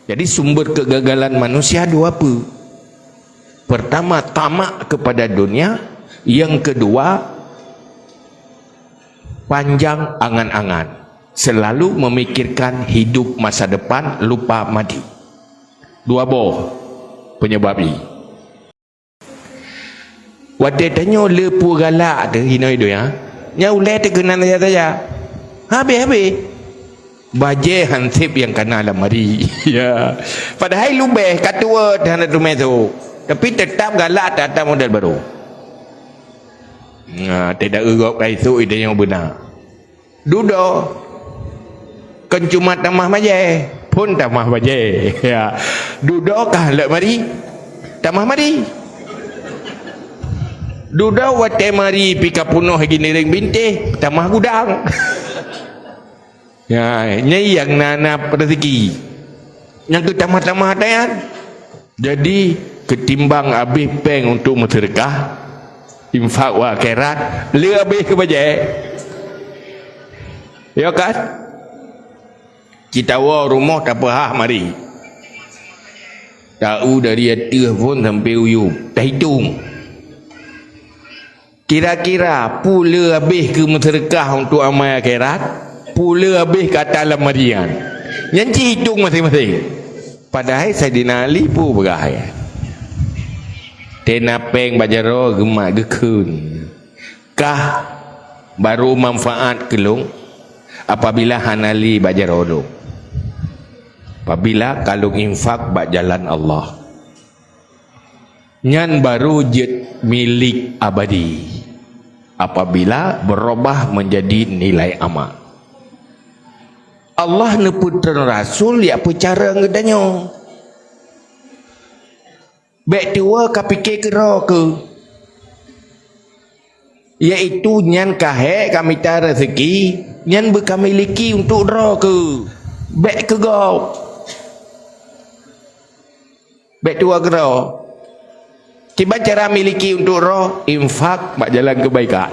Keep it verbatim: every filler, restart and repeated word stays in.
Jadi sumber kegagalan manusia dua pe. Pertama, tamak kepada dunia. Yang kedua, panjang angan-angan. Selalu memikirkan hidup masa depan, lupa mati. Dua boh penyebab nyan. Watée tanyoe le peue galak teuh inoe donya, nyan ulée teuh keunan saja-saja. Habéh-habéh. Bajée hanseb nyang kana lam mari. Ya. Padahai leubeh ka tuwoe hana teumé sôk. Tapi teutap galak that-that model barô. Nah, tidak gob kai sôk ide nyang beuna. Dudoe. Kon cuma tamah bajée, phon tamah bajée. Ya. Dudoe ka lheueh mari, tamah mari. Dudoe watée mari pih ka peunoh giniréng bintéh, tamah gudang. Ya, nyan nyang na-na rezeki. Nyang keu tamah-tamah nyan. Jadi, ketimbang habéh péng untuk meuseudeukah, infak u akhirat, le habéh keu bajée. Ya kan? Citawoe rumoh tapeuhah mari. Tau dari ateueh phon sampai u yueb, tahitong. Kira-kira peue le habéh keu meuseudeukah untuk amai akhirat, peue le habéh keu ata lam mari nyan. Nyan cit hitong maséng-maséng. Padahai Saidina Ali peue peugah, ya? Tena péng bak jaroe geumat geukheun. Kah barô manfaat keu lôn apabila hana le bak jaroe lôn. Apabila ka lôn infak bak jalan Allah. Nyan barô jeuet milék abadi apabila beurubah menjadi nilai amal. Allah neupeutreun rasul jak peucara geutanyoe. Bék tuwoe ka pike keu droe keuh. Yaitu nyan ka hék ka mita rezeki, nyan beukamiliki untuk droe keuh. Bék keu gob. Bék tuwoe keu droe. Kiban cara miliki untuk droe, infak bak jalan keubaikan.